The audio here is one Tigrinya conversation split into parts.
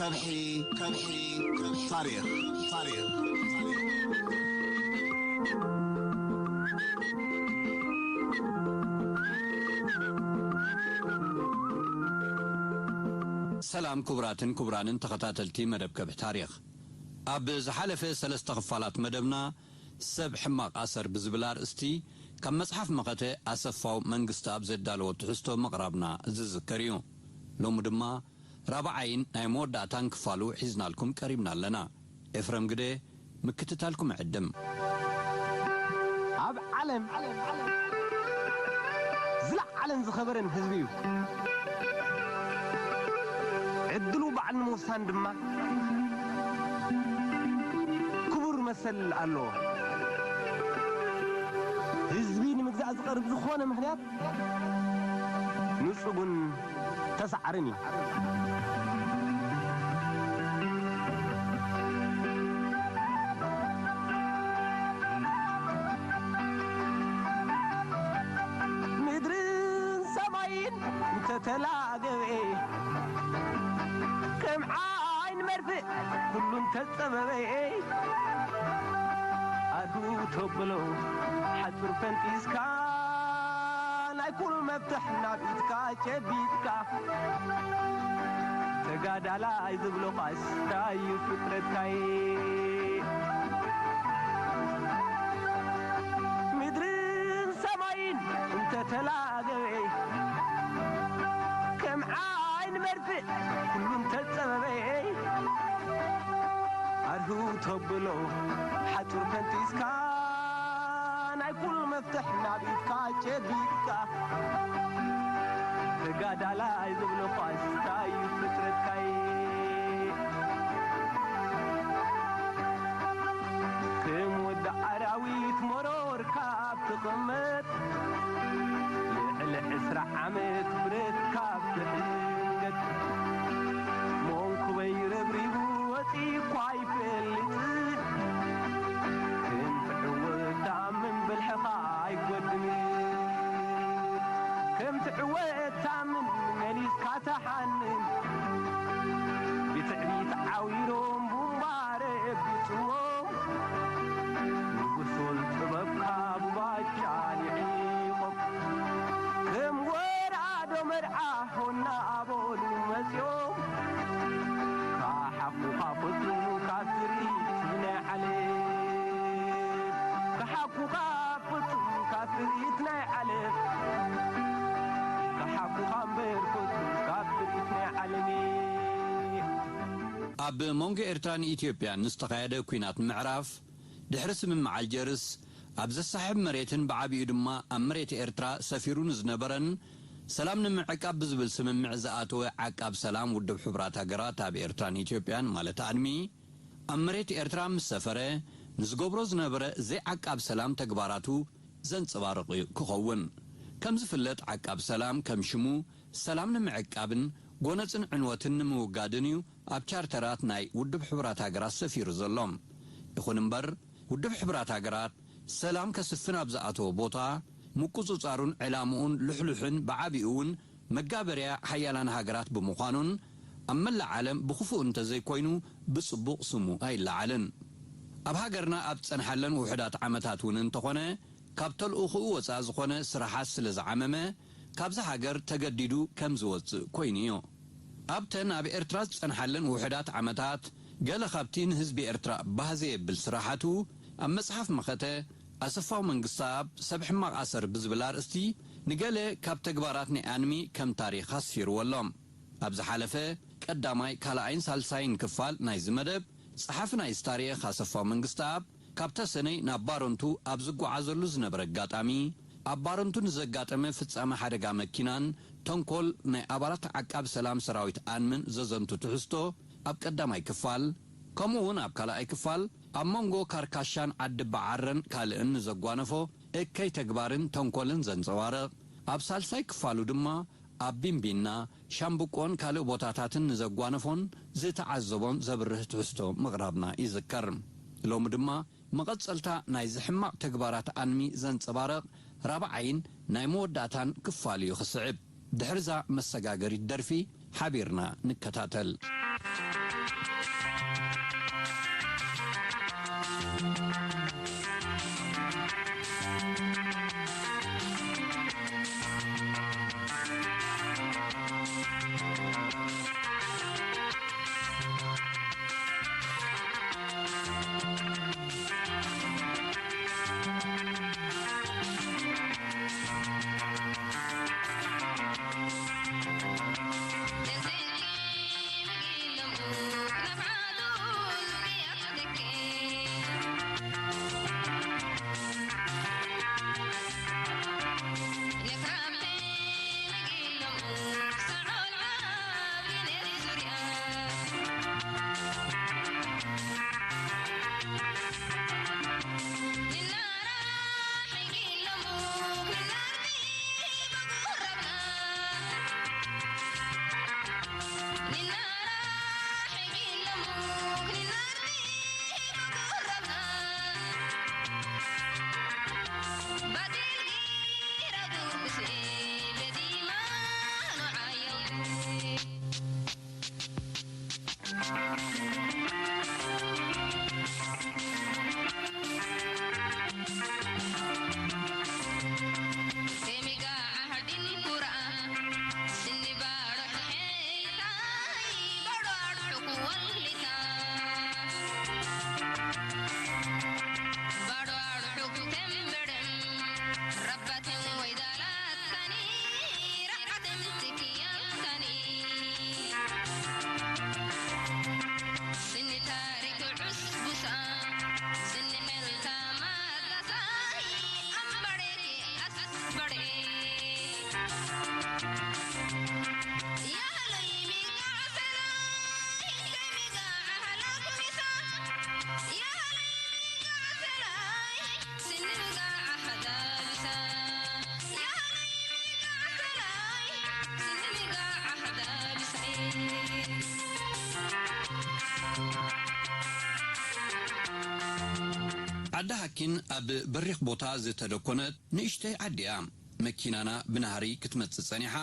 ከብሒ፣ ከብሒ፣ ታሪኽ፣ ታሪኽ። ሰላም ክቡራትን ክቡራንን ተኸታተልቲ መደብ ከብሒ ታሪኽ። ኣብ ዝሓለፈ ሰለስተ ክፋላት መደብና ሰብ ሕማቕ ኣሰር ብዝብል ኣርእስቲ ካብ መጽሓፍ መኸተ ኣሰፋው መንግስተኣብ ዘዳለዎ ትሕዝቶ ምቕራብና ዝዝከር እዩ። ሎሚ ድማ ራብዓይን ናይ መወዳእታን ክፋሉ ሒዝናልኩም ቀሪብና ኣለና። ኤፍረም ግደ ምክትታልኩም ዕድም። ኣብ ዓለም ዝለዓለን ዝኸበረን ህዝቢ እዩ። ዕድሉ ባዕሉ ንምውሳን ድማ ክቡር መሰል ኣለዎ። ህዝቢ ንምግዛእ ዝቐርብ ዝኾነ ምኽንያት ንጹግን ተሳዓርን እዩ። ምድርን ሰማይን እንተተላገበ፣ ከም ዓይን መርፍእ ኩሉ እንተጸበበ፣ ኣዱ ተብሎ ሓጹር ፈንጢስካ፣ ናይ ኩሉ መፍትሕ ናብ ኢድካ ጨቢጥካ፣ ተጋዳላይ ዝብሎ ቃስ ታዩ ፍጥረትካይ። ምድርን ሰማይን እንተተላገበ፣ ከም ዓይን መርፍእ ኩሉ እንተጸበበ፣ ኣርሁ ተብሎ ሓጹር ፈንጢስካ፣ ናይ ኩሉ መፍትሕ ናብ ኢድካ ጨቢጥካ፣ ተጋዳላይ ዝብሎ ኳስ ታዩ ፍጥረትካይ። ከም ወዲ ኣራዊት መሮር ካብ ትቕመጥ፣ ልዕሊ ዕስራ ዓመት ብረት ካብ ትሕንገጥ፣ መንኩበይ ረብሪቡ ወጺኡ እኳ ኣይፈልጥን። ከም ትዕወት ተኣምን ብልሕኻ ኣይጎድንን። ከም ትዕወት ተኣምን መሊስካ ተሓንን። ብትዕቢት ዓዊሮም ቡምባ ረቢጽዎም። ንጉሶን ጥበብካ ብባጫ ልዒቖም። ከም ወራዶ መርዓ ሆና ኣበሉ መጺኦም። ካሓፉኻ ፈጹም ካብ ትርኢት ናይ ዓለም። ካሓፉኻ ፈጹም ካብ ትርኢት ናይ ዓለም። ካሓፉኻ እምበር ፈጹም ካብ ትርኢት ናይ ዓለም። ኣብ መንጎ ኤርትራን ኢትዮጵያን ንዝተኻየደ ኲናት ምዕራፍ፣ ድሕሪ ስምምዕ ኣልጀርስ፣ ኣብ ዘሳሕብ መሬትን ብዓቢኡ ድማ ኣብ መሬት ኤርትራ ሰፊሩ ንዝነበረን ሰላም ንምዕቃብ ብዝብል ስምምዕ ዝኣተወ ዓቃብ ሰላም ውድብ ሕቡራት ሃገራት ኣብ ኤርትራን ኢትዮጵያን፣ ማለት ኣድሚ፣ ኣብ መሬት ኤርትራ ምስ ሰፈረ፣ ንዝገብሮ ዝነበረ ዘይዓቃብ ሰላም ተግባራቱ ዘንጸባርቕ እዩ ክኸውን። ከም ዝፍለጥ፣ ዓቃብ ሰላም ከም ሽሙ ሰላም ንምዕቃብን ጎነጽን ዕንወትን ንምውጋድን እዩ ኣብ ቻርተራት ናይ ውድብ ሕቡራት ሃገራት ሰፊሩ ዘሎ። ይኹን እምበር፣ ውድብ ሕቡራት ሃገራት ሰላም ከስፍን ኣብ ዝኣተወ ቦታ፣ ምቁጽጻሩን ዕላምኡን ልሕሉሕን ብዓቢኡ እውን መጋበርያ ሓያላን ሃገራት ብምዃኑን፣ ኣብ መላእ ዓለም ብኽፉእ እንተዘይኮይኑ ብጽቡቕ ስሙ ኣይለዓልን። ኣብ ሃገርና ኣብ ዝጸንሓለን ውሑዳት ዓመታት እውን እንተኾነ፣ ካብ ተልእኾኡ ወጻኢ ዝኾነ ስራሓት ስለ ዝዓመመ፣ ካብዛ ሃገር ተገዲዱ ከም ዝወጽእ ኮይኑ እዩ። ኣብተን ኣብ ኤርትራ ዝጸንሓለን ውሑዳት ዓመታት፣ ገለ ካብቲ ንህዝቢ ኤርትራ ባህ ዘየብል ስራሓቱ፣ ኣብ መጽሓፍ መኸተ ኣሰፋው መንግስተኣብ ሰብ ሕማቕ ኣሰር ብዝብል ኣርእስቲ፣ ንገለ ካብ ተግባራት ናይ ኣንሚ ከም ታሪኽ ኣስፊርዎ ኣሎ። ኣብ ዝሓለፈ ቀዳማይ፣ ካልኣይን ሳልሳይን ክፋል ናይዚ መደብ፣ ጸሓፊ ናይዚ ታሪኽ ኣሰፋው መንግስተኣብ፣ ካብ ተሰነይ ናብ ባረንቱ ኣብ ዝጓዓዘሉ ዝነበረ ኣጋጣሚ፣ ኣብ ባረንቱ ንዘጋጠመ ፍጻመ ሓደጋ መኪናን ተንኮል ናይ ኣባላት ዓቃብ ሰላም ሰራዊት ኣንምን ዘዘንቱ ትሕዝቶ ኣብ ቀዳማይ ክፋል፣ ከምኡ እውን ኣብ ካልኣይ ክፋል ኣብ መንጎ ካርካሻን ዓዲ በዓረን ካልእን ንዘጓነፎ እከይ ተግባርን ተንኮልን ዘንጸባርቕ፣ ኣብ ሳልሳይ ክፋሉ ድማ ኣብ ቢንቢና፣ ሻምብቆን ካልእ ቦታታትን ንዘጓነፎን ዝተዓዘቦን ዘብርህ ትሕዝቶ ምቕራብና ይዝከር። ሎሚ ድማ መቐጸልታ ናይዚ ሕማቕ ተግባራት ኣንሚ ዘንጸባርቕ ራብዓይን ናይ መወዳእታን ክፋል እዩ ክስዕብ። ድሕሪዛ መሰጋገሪት ደርፊ ሓቢርና ንከታተል። ዓዲ ሃኪን ኣብ በሪኽ ቦታ ዝተደኮነት ንእሽተይ ዓዲ እያ። መኪናና ብናህሪ ክትመጽእ ጸኒሓ፣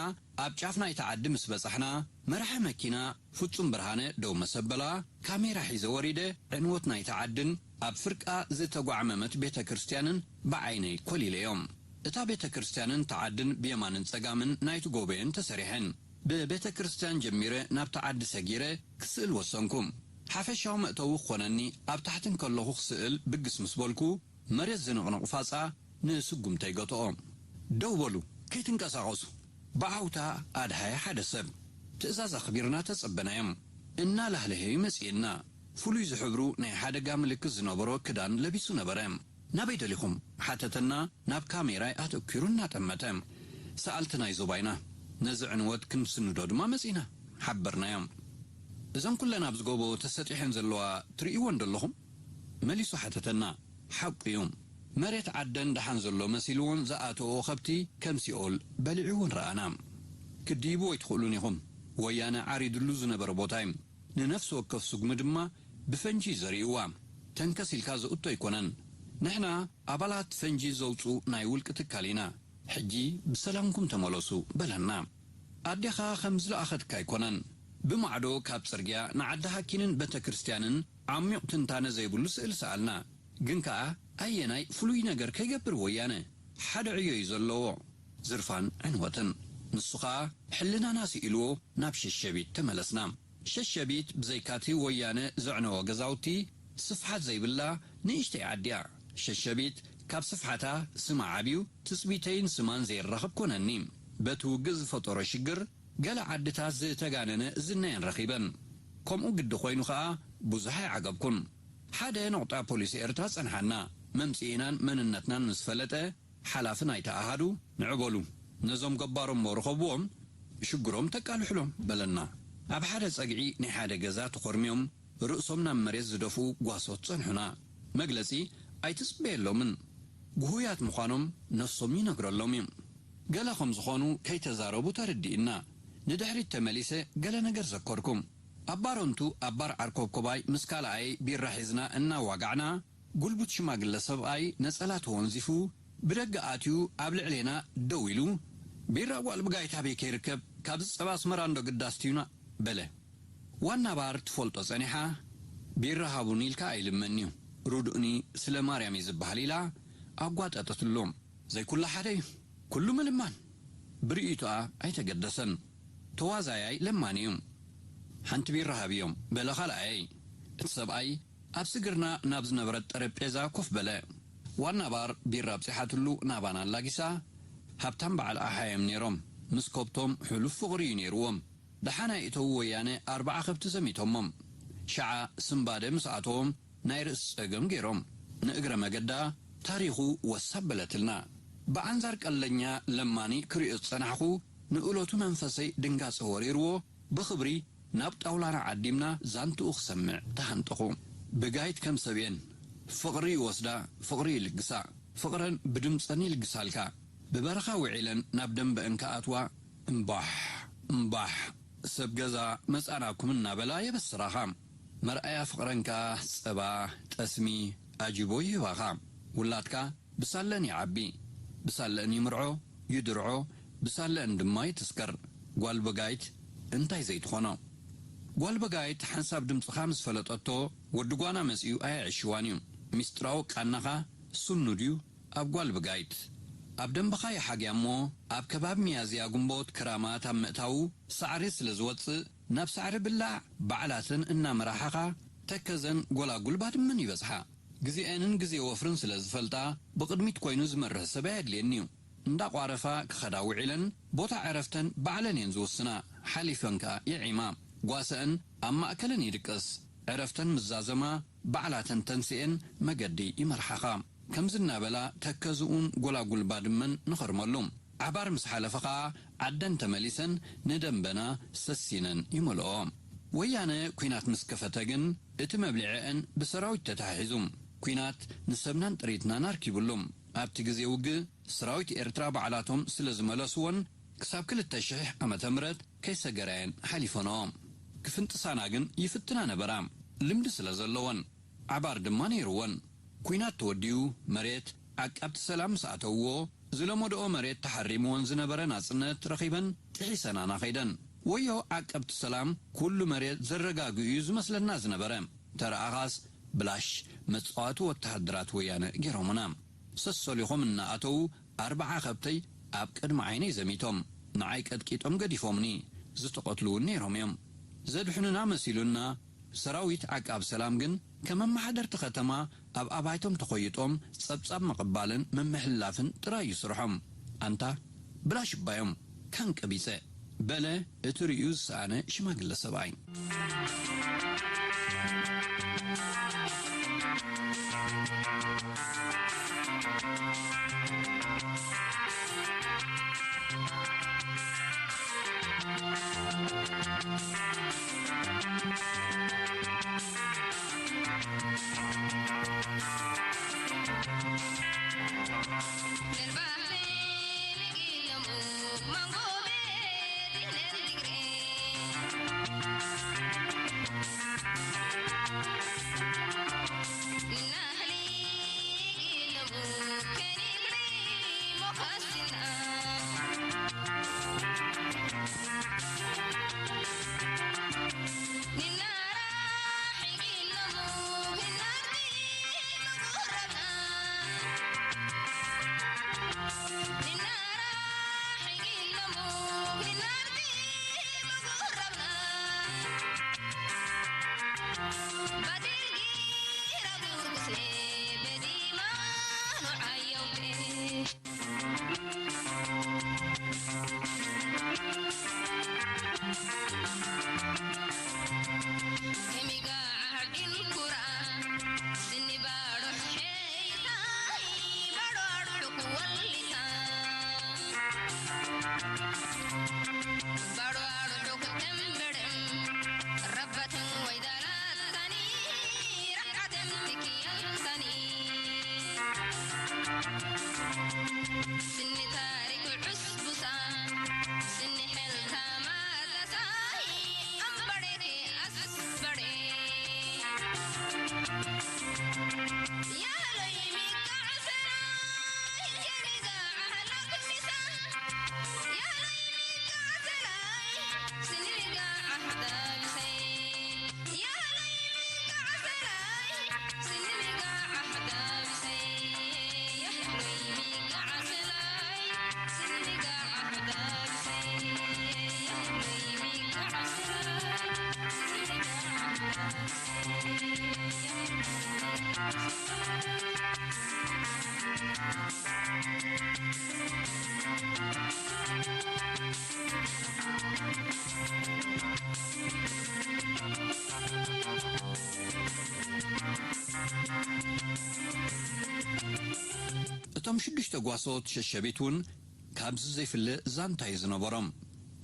ኣብ ጫፍ ናይቲ ዓዲ ምስ በጻሕና፣ መራሒ መኪና ፍጹም ብርሃነ ደው መሰበላ፣ ካሜራ ሒዘ ወሪደ፣ ዕንወት ናይቲ ዓድን ኣብ ፍርቃ ዝተጓዕመመት ቤተ ክርስቲያንን ብዓይነይ ኮሊለዮም። እታ ቤተ ክርስቲያንን እቲ ዓድን ብየማንን ጸጋምን ናይቲ ጎቦየን ተሰሪሐን። ብቤተ ክርስቲያን ጀሚረ ናብቲ ዓዲ ሰጊረ ክስእል ወሰንኩ። ሓፈሻዊ መእተዊ ክኾነኒ ኣብ ታሕቲ እንከለኹ ክስእል ብግስ ምስ በልኩ፣ መሬት ዝንቕንቕ ፋጻ ንስጉምተይ ገትኦ። "ደው በሉ፣ ከይትንቀሳቐሱ!" ብዓውታ ኣድሃየ ሓደ ሰብ። ትእዛዝ ኣኽቢርና ተጸበናዮም። እናላህለሀዩ መጺእና። ፍሉይ ዝሕብሩ ናይ ሓደጋ ምልክት ዝነበሮ ክዳን ለቢሱ ነበረ። "ናበይ ደሊኹም?" ሓተተና፣ ናብ ካሜራይ ኣተኲሩ እናጠመተ። "ሰኣልቲ ናይ ዞባይና፣ ነዚ ዕንወት ክንስንዶ ድማ መጺእና" ሓበርናዮም። "እዘን ኩለን ኣብዚ ጎቦ ተሰጢሐን ዘለዋ ትርእይወን ደለኹም?" መሊሱ ሓተተና። ሓቁ እዩ። መሬት ዓደን ደሓን ዘሎ መሲልዎን ዝኣተዎ ከብቲ ከም ሲኦል በሊዕዎን ረኣና። "ክትድይቡ ኣይትኽእሉን ኢኹም። ወያነ ዓሪድሉ ዝነበረ ቦታ እዩ። ንነፍሲ ወከፍ ስጉሚ ድማ ብፈንጂ ዘርእይዋ። ተንከስ ኢልካ ዘእቶ ኣይኮነን። ንሕና ኣባላት ፈንጂ ዘውፁ ናይ ውልቂ ትካል ኢና። ሕጂ ብሰላምኩም ተመለሱ" በለና። ኣዴኻ ከም ዝለኣኸትካ ኣይኮነን። ብማዕዶ ካብ ጽርግያ ንዓዲ ሃኪንን ቤተ ክርስቲያንን ዓሚቕ ትንታነ ዘይብሉ ስእሊ ሰኣልና። ግን ከኣ ኣየናይ ፍሉይ ነገር ከይገብር ወያነ? ሓደ ዕዮ እዩ ዘለዎ፣ ዝርፋን ዕንወትን። ንሱ ኸኣ ሕልናና ስኢልዎ ናብ ሸሸቢት ተመለስና። ሸሸቢት ብዘይካቲ ወያነ ዘዕነዎ ገዛውቲ ስፍሓት ዘይብላ ንእሽተይ ዓዲ እያ። ሸሸቢት ካብ ስፍሓታ ስማ ዓብዩ ትጽቢተይን ስማን ዘይራኸብ ኮነኒ። በቲ ውግእ ዝፈጠሮ ሽግር ገለ ዓድታት ዝተጋነነ ዝናየን ረኺበን። ከምኡ ግዲ ኮይኑ ኸኣ ብዙሕ ኣይዓገብኩን። ሓደ ነቑጣ ፖሊስ ኤርትራ ጸንሓና። መምጽኢናን መንነትናን ምስ ፈለጠ፣ ሓላፊ ናይቲ ኣሃዱ፣ "ንዑ በሉ፣ ነዞም ገባር እሞ ርኸብዎም፣ ሽግሮም ተቃልሑሎም" በለና። ኣብ ሓደ ጸግዒ ናይ ሓደ ገዛ ተኾርምዮም ርእሶም ናብ መሬት ዝደፍኡ ጓሶት ጸንሑና። መግለጺ ኣይትጽበየሎምን። ግሁያት ምዃኖም ነፍሶም ይነግረሎም እዩ። ገለ ከም ዝኾኑ ከይተዛረቡ ተረዲእና። ንድሕሪት ተመሊሰ ገለ ነገር ዘከርኩ። ኣብ ባረንቱ ኣብ ባር ዓርኮብኮባይ ምስ ካልኣይ ቢራ ሒዝና እናዋጋዕና፣ ጉልቡት ሽማግለ ሰብኣይ ነጸላ ተወንዚፉ ብደገ ኣትዩ ኣብ ልዕሌና ደው ኢሉ፣ "ቢራ ጓል ብጋይት ኣበይ ከይርከብ? ካብዚ ጸባ ኣስመራ እንዶ ግዳስ ትዩና?" በለ። ዋና ባር ትፈልጦ ጸኒሓ፣ "ቢራ ሃቡኒ ኢልካ ኣይልመን'ዩ፣ ርድኡኒ ስለ ማርያም እዩ ዝበሃል" ኢላ ኣጓጠጠትሉ። ዘይኩላ ሓደ እዩ፣ ኩሉ ምልማን። ብርእይቶኣ ኣይተገደሰን። ተዋዛያይ ለማኒ እዩ። "ሓንቲ ቢራ ሃብዮም" በለ ካልኣየይ። እቲ ሰብኣይ ኣብ ስግርና ናብ ዝነበረት ጠረጴዛ ኮፍ በለ። ዋና ባር ቢራ ኣብጺሓትሉ ናባና ኣላጊሳ፣ ሃብታም በዓል ኣሓ እዮም ነይሮም። ምስ ከብቶም ሕሉፍ ፍቕሪ እዩ ነይርዎም። ደሓን ኣይእተዉ ወያነ ኣርብዓ ከብቲ ዘሚቶሞም። ሽዓ ስምባደ ምስ ኣተዎም ናይ ርእሲ ጸገም ገይሮም። ንእግረ መገዳ ታሪኹ ወስ ኣበለትልና። ብኣንጻር ቀለኛ ለማኒ ክርእዮ ዝጸናሕኩ፣ ንእለቱ መንፈሰይ ድንጋጸ ወሪርዎ፣ ብኽብሪ ናብ ጣውላና ዓዲምና ዛንትኡ ክሰምዕ ተሃንጠኹ። ብጋይት ከም ሰብ እየን። ፍቕሪ ይወስዳ፣ ፍቕሪ ይልግሳ። ፍቕረን ብድምጸን ይልግሳልካ። ብበረኻ ውዒለን ናብ ደንበአን ክኣትዋ እምባሕ፣ እምባሕ፣ ሰብ ገዛ መጻናኩም እናበላ የበስራኻ። መርኣያ ፍቕረን ከኣ ጸባ፣ ጠስሚ፣ ኣጅቦ ይህባኻ። ውላድካ ብሳለአን ይዓቢ፣ ብሳለአን ይምርዖ፣ ይድርዖ፣ ብሳለአን ድማ ይትስከር። ጓል በጋይት እንታይ ዘይትኾኖ? ጓል በጋይት ሓንሳብ ድምጽኻ ምስ ፈለጠቶ፣ ወዲ ጓና መጺኡ ኣየዕሽዋን እዩ። ሚስጥራዊ ቃናኻ ስኑ ድዩ ኣብ ጓል ብጋይት? ኣብ ደንበኻ ይሓግያ እሞ፣ ኣብ ከባቢ ሚያዝያ ግንቦት ክራማት ኣብ ምእታዉ ሳዕሪ ስለ ዝወጽእ፣ ናብ ሳዕሪ ብላዕ ባዕላተን እናመራሓኻ፣ ተከዘን ጎላጉል ባድመን ይበጽሓ። ግዜአንን ግዜ ወፍርን ስለ ዝፈልጣ፣ ብቕድሚት ኮይኑ ዝመርህ ሰብ ኣየድልየን እዩ። እንዳቋረፋ ክኸዳ ውዒለን፣ ቦታ ዕረፍተን ባዕለን እየን ዝውስና። ሓሊፈን ከኣ ይዒማ። ጓሰአን ኣብ ማእከለን ይድቅስ። ዕረፍተን ምስ ዛዘማ፣ ባዕላተን ተንስኤን መገዲ ይመርሓኻ። ከምዚ እናበላ ተከዝኡን ጎላጉል ባድመን ንኸርመሉ። ዓባር ምስ ሓለፈ ኸኣ ዓደን ተመሊሰን ንደንበና ሰሲነን ይመልኦ። ወያነ ኲናት ምስ ከፈተ ግን እቲ መብሊዐአን ብሰራዊት ተታሒዙ። ኲናት ንሰብናን ጥሪትናን ኣርኪብሉ። ኣብቲ ግዜ ውግእ ሰራዊት ኤርትራ ባዕላቶም ስለ ዝመለስወን ክሳብ ክልተ ሽሕ ዓመተ ምህረት ከይሰገራየን ሓሊፈንኦ። ክፍንጥሳና ግን ይፍትና ነበራ። ልምዲ ስለ ዘለወን። ዓባር ድማ ነይርወን። ኲናት ተወዲኡ መሬት ዓቃብቲ ሰላም ምስ ኣተውዎ፣ ዝለመድኦ መሬት ተሓሪምወን ዝነበረ ናጽነት ረኺበን ጥሒሰናና ከይደን። ወዮ ዓቀብቲ ሰላም ኩሉ መሬት ዘረጋግኡ እዩ ዝመስለና ዝነበረ። ተረኣኻስ ብላሽ መጻወቲ ወተሃደራት ወያነ ገይሮምና። ሰሰሊኾም እናኣተዉ ኣርብዓ ከብተይ ኣብ ቅድሚ ዓይነይ ዘሚቶም ንዓይ ቀጥቂጦም ገዲፎምኒ። ዝተቐትሉ እውን ነይሮም እዮም። ዘድሕኑና መሲሉና ሰራዊት ዓቃብ ሰላም ግን ከም ኣመሓደርቲ ከተማ ኣብ ኣባይቶም ተኾይጦም ጸብጻብ ምቕባልን ምምሕልላፍን ጥራይ እዩ ስርሖም። ኣንታ ብላሽ እባ እዮም ካንቀቢጸ በለ እቲ ርእዩ ዝሰኣነ ሽማግለ ሰብኣይ። እቶም ሽዱሽተ ጓሶት ሸሸቢት እውን ካብዚ ዘይፍለ ዛንታ እዩ ዝነበሮም።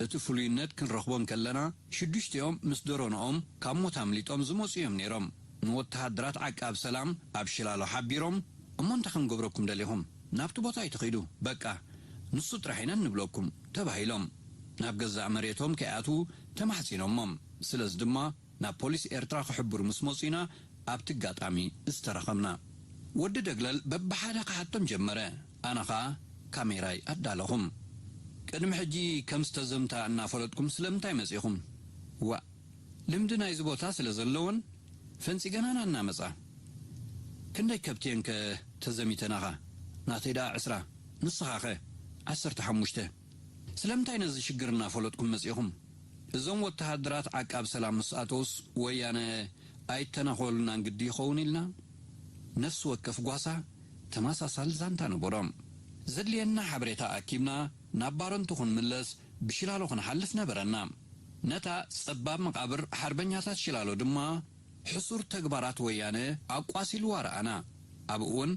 እቲ ፍሉይነት ክንረኽቦ እንከለና፣ ሽዱሽቲኦም ምስ ደሮንኦም ካብ ሞት ኣምሊጦም ዝመጹ እዮም ነይሮም። ንወተሃደራት ዓቃብ ሰላም ኣብ ሽላሎ ሓቢሮም፣ "እሞ እንታይ ክንገብረኩም ደሊኹም? ናብቲ ቦታ ኣይትኺዱ፣ በቃ ንሱ ጥራሕ ኢና እንብለኩም" ተባሂሎም። ናብ ገዛእ መሬቶም ከይኣትዉ ተማሕጺኖሞም። ስለዚ ድማ ናብ ፖሊስ ኤርትራ ክሕብሩ ምስ መጹ ኢና ኣብቲ ኣጋጣሚ ዝተራኸብና። ወዲ ደግለል በብሓደ ክሓቶም ጀመረ። ኣነ ኸኣ ካሜራይ ኣዳለኹም። "ቅድሚ ሕጂ ከም ዝተዘምታ እናፈለጥኩም ስለምንታይ መጺኹም?" "ዋእ፣ ልምዲ ናይዚ ቦታ ስለ ዘለወን ፈንጺገናና እናመጻ። ክንደይ ከብቲ እየንከ ተዘሚተናኻ? ናተይ ደኣ ዕስራ፣ ንስኻኸ?" "ዓሰርተ ሓሙሽተ። ስለምንታይ ነዚ ሽግር እናፈለጥኩም መጺኹም?" "እዞም ወተሃደራት ዓቃብ ሰላም ምስ ኣተውስ ወያነ ኣይተናኾሉናን ግዲ ይኸውን ኢልና?" ነፍሲ ወከፍ ጓሳ ተመሳሳሊ ዛንታ ነበሮም። ዘድልየና ሓበሬታ ኣኪብና ናብ ባረንቱ ክንምለስ ብሽላሎ ክንሓልፍ ነበረና። ነታ ጸባብ መቓብር ሓርበኛታት ሽላሎ ድማ ሕሱር ተግባራት ወያነ ኣቋሲልዋ ረኣና። ኣብኡ እውን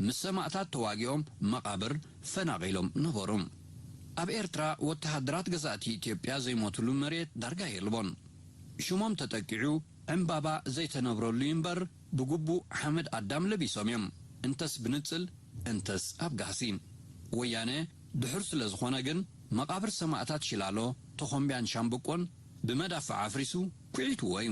ምስ ሰማእታት ተዋጊኦም መቓብር ፈናቒሎም ነበሩ። ኣብ ኤርትራ ወተሃደራት ገዛእቲ ኢትዮጵያ ዘይሞትሉ መሬት ዳርጋ የልቦን። ሽሞም ተጠቂዑ ዕምባባ ዘይተነብረሉ እዩ እምበር፣ ብግቡእ ሓመድ ኣዳም ለቢሶም እዮም። እንተስ ብንጽል፣ እንተስ ኣብ ጋህሲ። ወያነ ድሑር ስለ ዝኾነ ግን፣ መቓብር ሰማእታት ሽላሎ፣ ተኾምብያን ሻምብቆን ብመዳፍዕ ኣፍሪሱ ኩዒትዎ እዩ።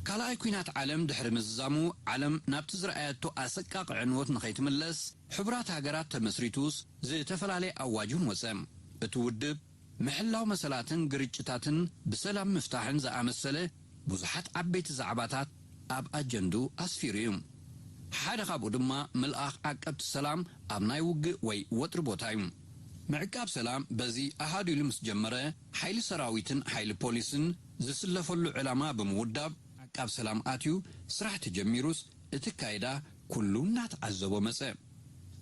ካልኣይ ኲናት ዓለም ድሕሪ ምዝዛሙ፣ ዓለም ናብቲ ዝረኣየቶ ኣሰቃቒ ዕንወት ንኸይትምለስ፣ ሕቡራት ሃገራት ተመስሪቱስ ዝተፈላለየ ኣዋጅ እውን ወጸ። እቲ ውድብ፣ ምሕላው መሰላትን ግርጭታትን ብሰላም ምፍታሕን ዝኣመሰለ ብዙሓት ዓበይቲ ዛዕባታት ኣብ ኣጀንድኡ ኣስፊሩ እዩ። ሓደ ካብኡ ድማ ምልኣኽ ዓቀብቲ ሰላም ኣብ ናይ ውግእ ወይ ወጥሪ ቦታ እዩ። ምዕቃብ ሰላም በዚ ኣሃዱ ኢሉ ምስ ጀመረ፣ ሓይሊ ሰራዊትን ሓይሊ ፖሊስን ዝስለፈሉ ዕላማ ብምውዳብ፣ ዓቃብ ሰላም ኣትዩ ስራሕ ተጀሚሩስ፣ እቲ ካይዳ ኩሉ እናተዓዘቦ መጸ።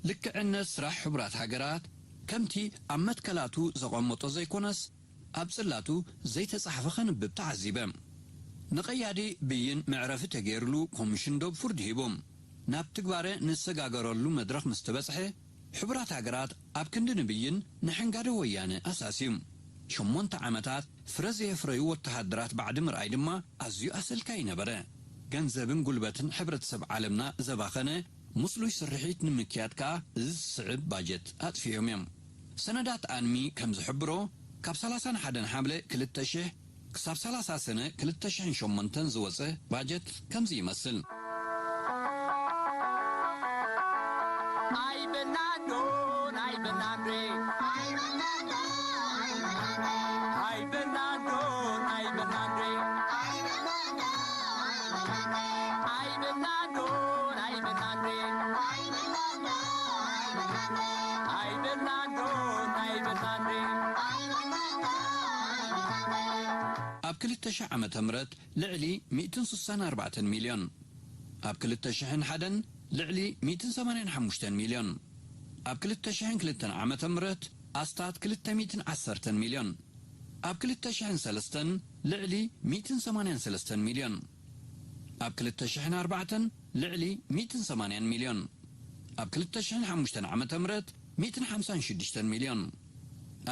ልክዕነት ስራሕ ሕቡራት ሃገራት ከምቲ ኣብ መትከላቱ ዘቐመጦ ዘይኮነስ፣ ኣብ ጽላቱ ዘይተጻሕፈ ከንብብ ተዓዚበ። ንቐያዲ ብይን መዕረፊ ተገይርሉ ኮሚሽን ዶብ ፍርዲ ሂቡ። ናብ ትግባረ ንሰጋገረሉ መድረኽ ምስ ተበጽሐ፣ ሕቡራት ሃገራት ኣብ ክንዲ ንብይን ንሕንጋደ ወያነ ኣሳስዩ። ሸሞንተ ዓመታት ፍረ ዘየፍረዩ ወተሃደራት ባዕዲ ምርኣይ ድማ ኣዝዩ ኣሰልካዪ ነበረ። ገንዘብን ጉልበትን ሕብረተሰብ ዓለምና ዘባኸነ ምስሉይ ስርሒት ንምክያድ ከኣ እዚ ዝስዕብ ባጀት ኣጥፊኦም እዮም። ሰነዳት ኣንሚ ከም ዝሕብሮ፣ ካብ ሰላሳን ሓደን ሓምለ ክልተ ሽሕ ክሳብ ሰላሳ ሰነ ክልተ ሽሕን ሸሞንተን ዝወጸ ባጀት ከምዚ ይመስል። ኣይ በናዶ፣ ኣይ በናዶ፣ ኣይ በናዶ፣ ኣይ በናዶ፣ ኣይ በናዶ፣ ኣይ በናዶ፣ ኣይ በናዶ፣ ኣይ በናዶ፣ ኣይ በናዶ፣ ኣይ በናዶ፣ ኣይ በናዶ፣ ኣይ በናዶ፣ ኣይ በናዶ፣ ኣይ በናዶ፣ ኣይ በናዶ። ኣብ ክልተ ሽሕ ዓመተ ምህረት ልዕሊ ሚእትን ስሳን ኣርባዕተን ሚልዮን፣ ኣብ ክልተ ሽሕን ሓደን ልዕሊ ሚእትን ሰማንያን ሓሙሽተን ሚልዮን፣ ኣብ ክልተ ሽሕን ክልተን ዓመተ ምህረት ኣስታት ክልተ ሚእትን ዓሰርተን ሚልዮን፣ ኣብ ክልተ ሽሕን ሰለስተን ልዕሊ ሚእትን ሰማንያን ሰለስተን ሚልዮን፣ ኣብ ክልተ ሽሕን ኣርባዕተን ልዕሊ ሚእትን ሰማንያን ሚልዮን፣ ኣብ ክልተ ሽሕን ሓሙሽተን ዓመተ ምህረት ሚእትን ሓምሳን ሽዱሽተን ሚልዮን፣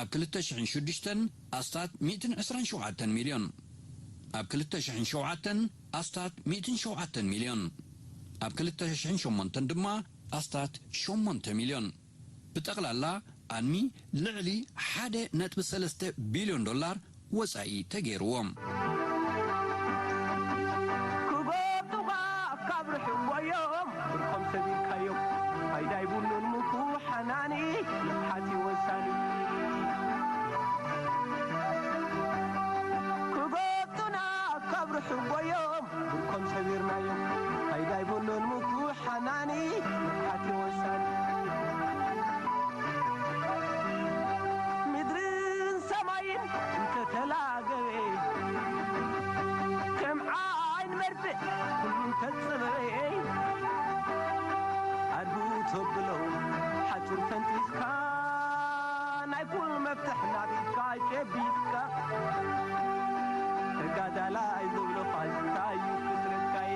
ኣብ ክልተ ሽሕን ሽዱሽተን ኣስታት ሚእትን ዕስራን ሸውዓተን ሚልዮን፣ ኣብ ክልተ ሽሕን ሸውዓተን ኣስታት ሚእትን ሸውዓተን ሚልዮን፣ ኣብ ክልተ ሽሕን ሸሞንተን ድማ ኣስታት ሸሞንተ ሚልዮን። ብጠቕላላ ኣንሚ ልዕሊ ሓደ ነጥቢ ሰለስተ ቢልዮን ዶላር ወጻኢ ተገይርዎም። ክጎብጡኻ ካብ ርሑቕ ጎዮም፣ ብርኮም ሰቢርካዮም፣ ፋይዳ ይብሉን ምኩ ሓናኒ፣ ንቕሓት እዩ ወሳኒ። ክጎብጡና ካብ ርሑቕ ጎዮም፣ ብርኮም ሰቢርናዮም፣ ፋይዳ ይብሉን ምኩ ሓናኒ፣ ንቕሓት እዩ ወሳኒ። ምድርን ሰማይን እንተተላገበ፣ ከም ዓይን መርፍእ ኩሉ እንተጸበበ፣ ኣድህቡ ተብሎ ሓጹር ፈንጢስካ፣ ናይ ኩሉ መፍትሕ ናብ ኢድካ ጨቢጥካ፣ ተጋዳላይ ዝብሎ ፋሽስታ እዩ ፍጥረትካይ።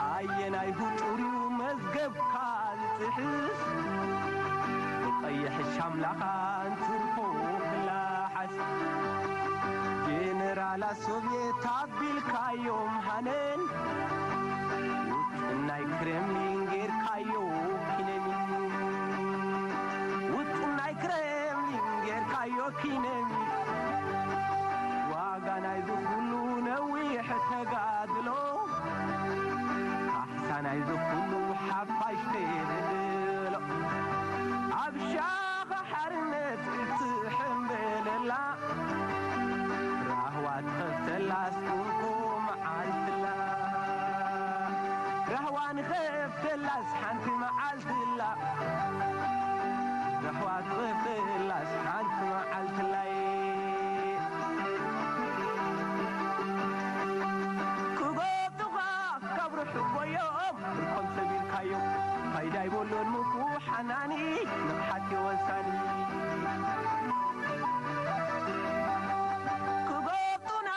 ኣየናይ ህጡር እዩ መዝገብካ ዝጥሕስ፣ ብቐይሕ ሻምላኻ እንትርፎ ክላሓስ። ጀነራላት ሶቭየት ኣቢልካዮም ሃነን፣ ውጥን ናይ ክሬምሊን ጌርካዮ ኪነሚን። ውጥን ናይ ክሬምሊን ጌርካዮ ኪነሚን። ዋጋ ናይዚ ኩሉ ነዊሕ ተጋድሎ፣ ካሕሳ ናይዚ ኩሉ ሓፋሽ ተጋድሎ። ኣብ ሻኻ ሓርነት እትሕምበለላ፣ ራህዋ ትኸፍተላስ እንኮ መዓልትላ። ራህዋ ንኸፍተላስ ሓንቲ መዓልትላ። ራህዋ ትኸፍተላስ ሓንቲ መዓልትላይ። ክጎብጡኻ ካብ ርሑቕ ጎዮም፣ ብርኮም ሰቢርካዮም፣ ፋይዳ ይብሉን ምኩ ሓናኒ፣ ንቕሓት እዩ ወሳኒ። ክጎብጡና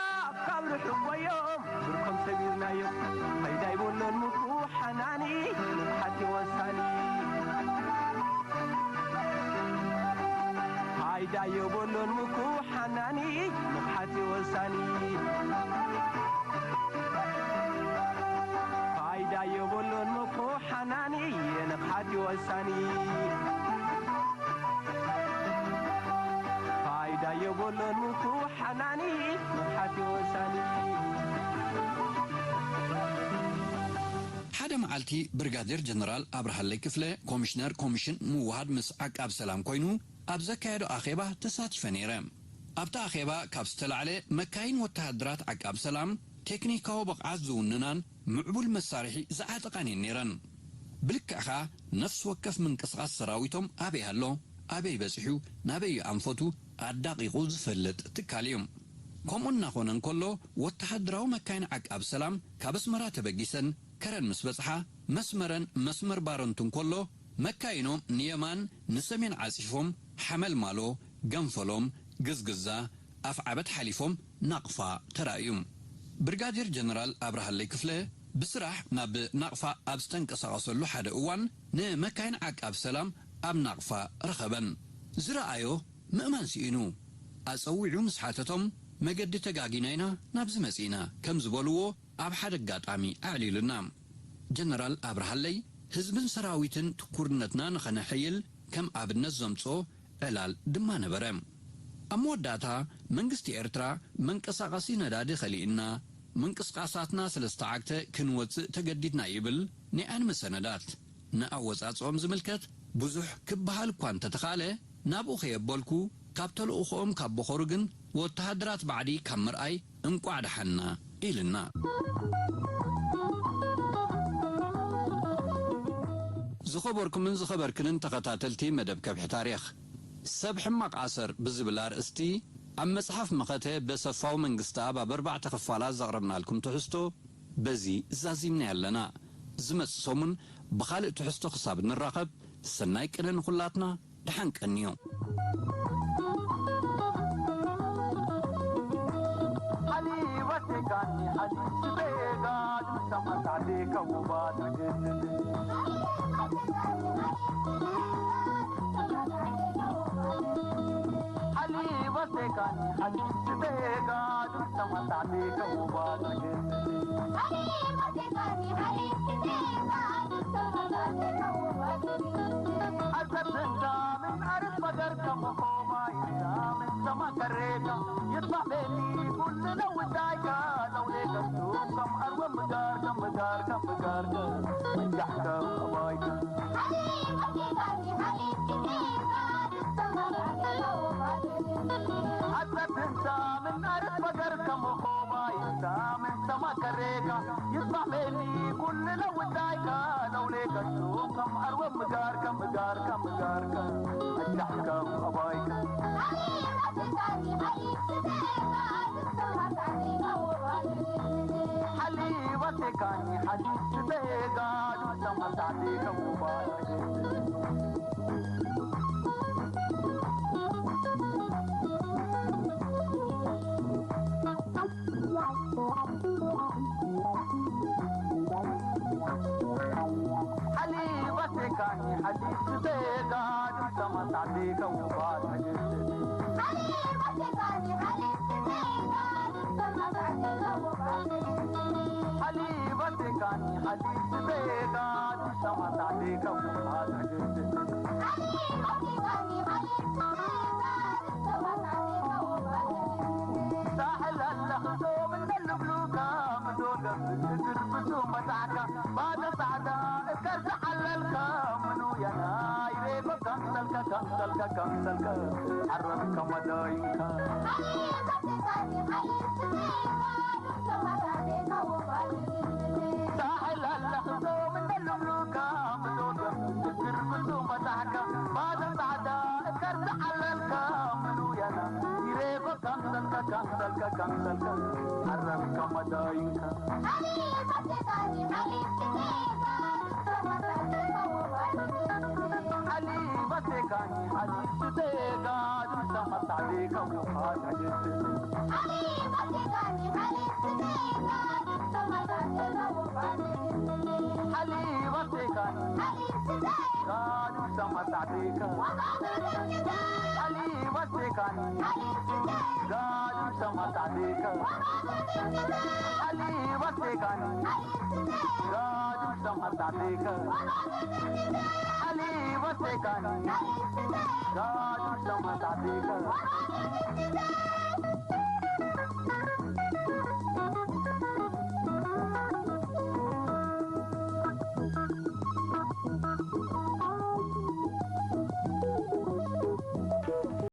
ካብ ርሑቕ ጎዮም፣ ብርኮም ሰቢርናዮም፣ ፋይዳ ይብሉን ምኩ ሓናኒ፣ ንቕሓት እዩ ወሳኒ። ፋይዳ የብሉን ምኩ ሓናኒ፣ ንቕሓት እዩ ወሳኒ። ፋይዳ የብሉን ምኩ ሓናኒ፣ ንቕሓት እዩ ወሳኒ። ፋይዳ የብሉን ሓናኒ መሓት ወሳኒ። ሓደ መዓልቲ ብርጋዴር ጀነራል ኣብርሃለይ ክፍለ፣ ኮሚሽነር ኮሚሽን ምውሃድ ምስ ዓቃብ ሰላም ኮይኑ፣ ኣብ ዘካየዶ ኣኼባ ተሳቲፈ ነይረ። ኣብቲ ኣኼባ ካብ ዝተላዕለ መካይን ወተሃደራት ዓቃብ ሰላም፣ ቴክኒካዊ ብቕዓት ዝውንናን ምዕቡል መሳርሒ ዝዓጠቓን እየን ነይረን። ብልክዕ ኸኣ ነፍሲ ወከፍ ምንቅስቓስ ሰራዊቶም ኣበይ ኣሎ፣ ኣበይ በጺሑ፣ ናበይ ኣንፈቱ ኣዳቒቑ ዝፈልጥ ትካል እዩ። ከምኡ እናኾነ እንከሎ፣ ወተሃደራዊ መካይን ዓቃብ ሰላም ካብ ኣስመራ ተበጊሰን ከረን ምስ በጽሓ፣ መስመረን መስመር ባረንቱ እንከሎ፣ መካይኖም ንየማን ንሰሜን ዓጺፎም ሓመልማሎ፣ ገንፈሎም፣ ግዝግዛ፣ ኣፍዓበት ሓሊፎም ናቕፋ ተራእዩ። ብርጋዴር ጀነራል ኣብርሃለይ ክፍለ ብስራሕ ናብ ናቕፋ ኣብ ዝተንቀሳቐሰሉ ሓደ እዋን ንመካይን ዓቃብ ሰላም ኣብ ናቕፋ ረኸበን። ዝረኣዮ ምእማን ስኢኑ። ኣጸዊዑ ምስ ሓተቶም፣ መገዲ ተጋጊና ኢና ናብዚ መጺእና ከም ዝበልዎ ኣብ ሓደ ኣጋጣሚ ኣዕሊሉና። ጀነራል ኣብርሃለይ ህዝብን ሰራዊትን ትኩርነትና ንኸነሐይል ከም ኣብነት ዘምጽኦ ዕላል ድማ ነበረ። ኣብ መወዳእታ መንግስቲ ኤርትራ መንቀሳቐሲ ነዳዲ ከሊእና፣ ምንቅስቃሳትና ስለ ዝተዓግተ ክንወጽእ ተገዲድና ይብል ናይ ኣንሚ ሰነዳት። ንኣወጻጽኦም ዝምልከት ብዙሕ ክበሃል እኳ እንተተኻእለ፣ ናብኡ ከየበልኩ፣ ካብ ተልእኾኦም ካብ በኸሩ ግን ወተሃደራት ባዕዲ ካብ ምርኣይ እንቋዕ ደሓንና ኢልና። ዝኸበርኩምን ዝኸበርክንን ተኸታተልቲ መደብ ከብሒ ታሪኽ፣ ሰብ ሕማቕ ኣሰር ብዝብል ኣርእስቲ ኣብ መጽሓፍ መኸተ በሰፋው መንግስተኣብ ኣብ ኣርባዕተ ክፋላት ዘቕረብናልኩም ትሕዝቶ በዚ ዛዚምና ኣለና። ዝመጽእ ሰሙን ብኻልእ ትሕዝቶ ክሳብ ንራኸብ፣ ሰናይ ቅነ ንኹላትና፣ ደሓን ቀንዩ። ሓሊባ ሴካኒ ሓሊብ ስበየጋ፣ ድምሳ ማሳዕዴ ከውባ ትግድል። ሓሊባ ሴካኒ ሓሊብ ስበየጋ፣ ድምሳ ማሳዕዴ ከውባ ትግድል። ሓሊባ ሴካኒ ሓሊብ ስበየጋ፣ ድምሳ ማሳዕዴ ከውባ ትግድል። ኣዘብንታ ምን ኣርስ በገር ከመኾባ ይዛ ምን ሰማ ከሬታ፣ ይስማዕ ቤኒ ኩሉ ነውዳይካ፣ ለውሌ ከብቱ ከም ኣርወ ምጋር ከም ምጋር ከም ምጋር ከም ምንጃሕ ከም ኣባይካ። ኣጸብንታ ምን ኣርስ በገር ከመኾባ ይዛ ምን ሰማ ከሬታ፣ ይስማዕ ቤኒ ኩሉ ነውዳይካ፣ ለውሌ ከብቱ ከም ኣርወ ምጋር ከም ምጋር ከም ምጋር ከም ምንጃሕ ከም ኣባይካ። ሓሊባ ሴካኒ ሓሊብ ስበየጋ፣ ድምሳ ማሳዕዴ ከውባ። ሓሊባ ሴካኒ ሓሊብ ስበየጋ፣ ድምሳ ማሳዕዴ ከውባ ትግድል። ሓሊባ ሴካኒ ሓሊብ ስበየጋ፣ ድምሳ ማሳዕዴ ከውባ ትግድል። ሳሕል ኣለኽቶም እንደልብሉካ፣ ምዶገብ እግር ብሱ መጻዕካ፣ ባዶ ጻዕዳ እከር ዝዓለልካ፣ ምኑ የናይ ሬጎ ከምሰልከ፣ ከምሰልከ፣ ከምሰልከ፣ ዓረብ ከመዳይንካ። ሳሕል ኣለኽቶም እንደልብሉካ፣ ምዶገብ እግር ብሱ መጻዕካ፣ ባዶ ጻዕዳ እከር ዝዓለልካ፣ ምኑ የና ይሬጎ ከምሰልከ፣ ከምሰልከ፣ ከምሰልከ፣ ዓረብ ከመዳይንካ። ሓሊባ ሴካኒ ሓሊብ ስበየጋ፣ ድምሳ ማሳዕዴ ከውባ ትግድል። ሓሊባ ሴካኒ ሓሊብ ስበየጋ፣ ድምሳ ማሳዕዴ ከ። ሓሊባ ሴካኒ ሓሊብ ስበየጋ፣ ድምሳ ማሳዕዴ ከ። ሓሊባ ሴካኒ ሓሊብ ስበየጋ፣ ድምሳ መጣቢከ ሓሊ ወሰይካኒ ጋዱ መጣቢከ